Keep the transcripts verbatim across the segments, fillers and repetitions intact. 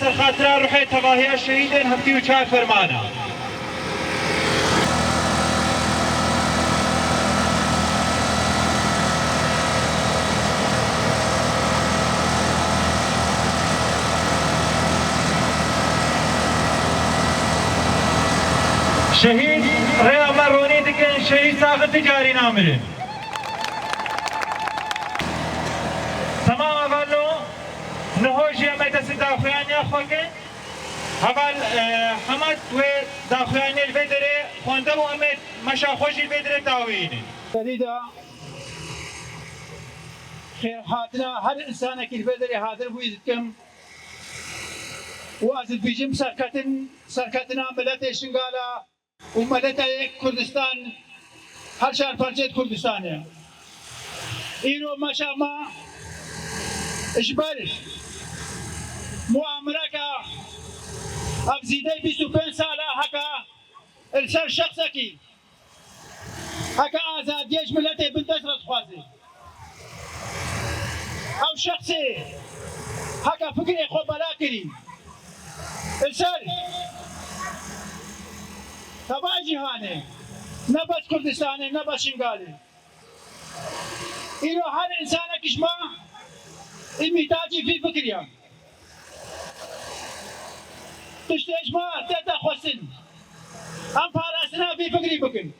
Ser xatira ruhê tevahiya şehîdên heftê û çar fermana. Şehîd rêya me ronî dikin, şehîd saxir ti carî namirin. Temam hevalno, niho jî em ê dest daxuyaniya xwe kin. Heval, e, Hemed wê daxuyaniyê li vê derê xwendibû, em ê meşa xwe jî li vê derê dawînin. Serî de xêrhatina her însanekî li vê derê hazir bûyî dikim û ez dibêjim serketin, serketina miletê Şingala û miletê Kurdistan, her çar parçeyê Kurdistanê. Îro meşa me ji ber muamireka ev zîdey bîst û pênc sala heke li ser şexsekî, heke azadiyê ji miletê bindest re dixwaze. Ew şexsê heke fikrê xwe bela kirî li ser teva cîhanê, ne bes Kurdistanê, ne bes Şingalê. Îro her însanek ji me î mîhtacî vî fikirî ye. Tiştê ji me tête xwestin. Em parastina vî fikirî bikin.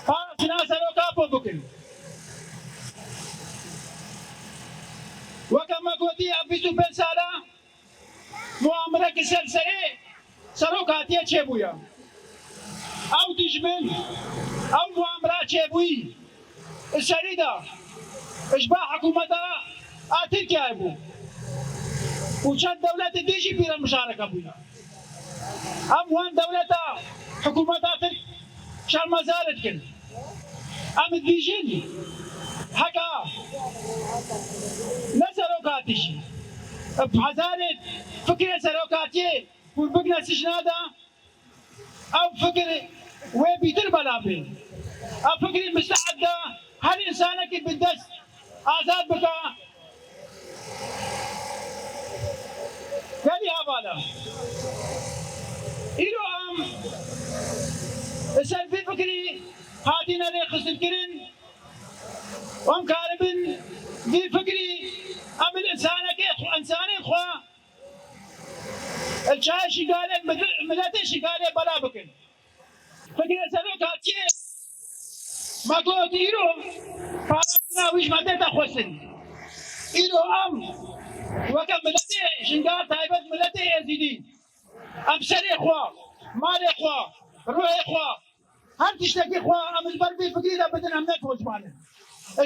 Parastina Serok Apo bikin. Weke me gotî, ev bîst û pênc sala muamirek ser serê serokatiyê çêbûye. Ew dijmin, ew muamira çêbûyî li serî de ji ba hikûmeta a Tirkiyeyê bû. Û çend dewletê dî jî pîre mişareke bûye. Em wan dewleta, hikûmeta Tirk şermezar dikin. Em dibêjin, heka ne serokatî jî, bi hezarê fikrê serokatiyê hûn bigine sicna de, ew fikir wê bîtir bela bê. Ew fikirî misteed de her însanekî bindest azad bike. Gelî hevala, îro em li ser vî fikirî hatine rêxistinkirin û em karibin vî fikirî em li însanekê, însanên xwe li çayê Şingalê, mil-, miletê Şingalê bela bikin. Fikrê serokatiyê me got, îro parastina wî ji me tête xwestin. Îro em weke miletê Şingal, taybet miletê Êzîdî, em serê xwe, malê xwe, ruhê xwe, her tiştekî xwe em li ber vî fikrî de bidin, em ne koçman in.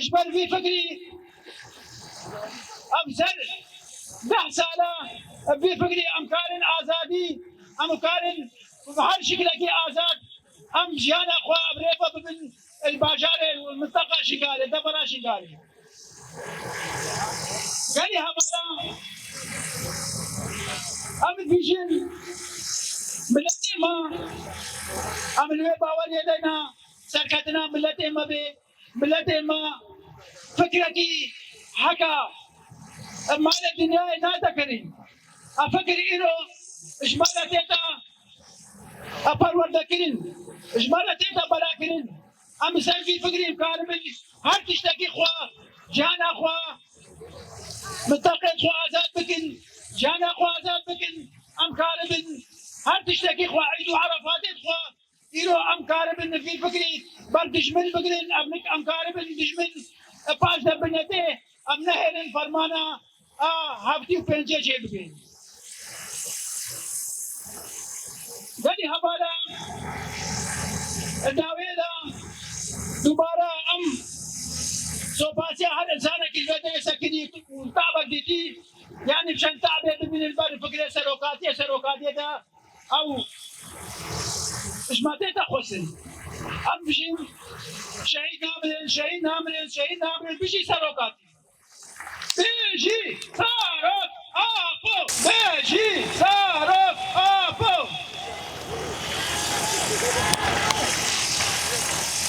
Ji ber vî fikrî em ser deh sala vî fikrî em karin azadî, em karin bi her şiklekî azad em jiyana xwe em rê ve bibin li bajarê û minteqa Şingalê, devera Şingalê. Gelî hevala, em dibêjin, miletê me, em li wê baweriyê de ne, serketina miletê me bê, miletê me fikrekî heka malê dinyayê nate kirî. Ev fikir îro ji me re tête perwerdekirin, ji me re tête belakirin. Em li ser vî fikrî em karibin her tiştekî xwe, cihana xwe, minteqê xwe azad bikin, cihana xwe azad bikin. Em karibin her tiştekî xwe, îd û erefatê xwe, îro em karibin vî fikrî ber dijmin bigirin, em, em karibin dijmin paş de binetê, em nehêlin fermana a heftê û pêncê çêbike. Gelî hevala, di dawiyê de dubare em sopasiya her însanekî li vê derê sekinî û tabek dîtî, yanî çend tabê bibînin ber fikrê serokatiyê, serokatiyê de ew ji me tête xwestin. Em bijîn, şehîd namirin, şehîd namirin, şehîd namirin, bijî serokatî. Bijî Serok Apo! Bijî Serok Apo!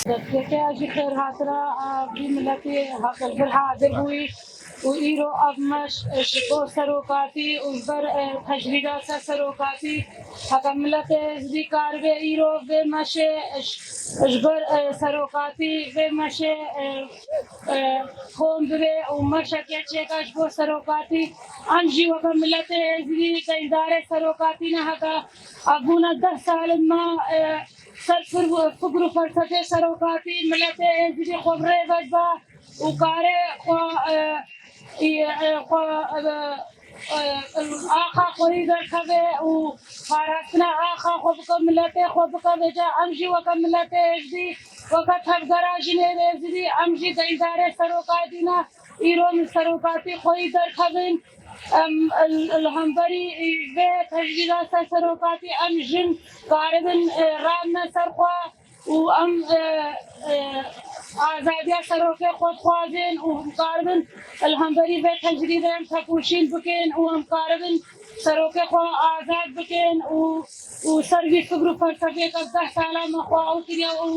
Destekeya jî xêr hatira, a, vî miletî haqil bir hazir bûyî. û îro ev meş ji bo serokatî û ji ber, e, tecrîda ser serokatî heke miletê Êzidî karibe îro vê meşê ji, ji ber, e, serokatî vê meşê, e, e, kom bibe û meşeke çêke ji bo serokatî. Em jî weke miletê Êzidî deyndarê serokatî ne heke ev bûne deh sal in me, e, ser fir-, fikr û felsefê serokatî miletê Êzidî xwe bi rê ve dibe û kare xwe, e, ê, e, xwe, e, e, axa xweyî derkeve û parastina axa xwe bike, miletê xwe bike. Vêca em jî weke miletê Êzidî, weke tevgera jinê Êzidî, em jî deyndarê serokatî ne. Îro min serokatî xweyî derkevin. Em li, li hemberî vê tecrîda ser serokatî em jin karibin, e, ramne ser xwe û em, e, e, azadiya serokê xwe dixwazin û em karibin li hemberî vê tecrîdê em tepûşîn bikin û em karibin serokê xwe azad bikin û, û ser vî fikr û felsefê ke deh sala me xwe ew kiriye û,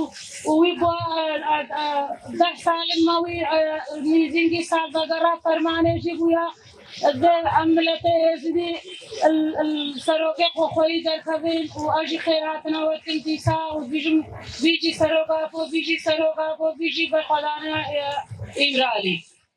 û wî bû, e, e, e, deh sal in me wî, e, nîzîngî salvegera fermanê jî bûye. Vê em miletê Êzidî li, li serokê xwe xweyî derkevin û ez jî xêr hatina we dikim dîsa û dibêjim vî jî serok Apo, vî jî serok Apo, vî jî berxwedana, e, Îmralî.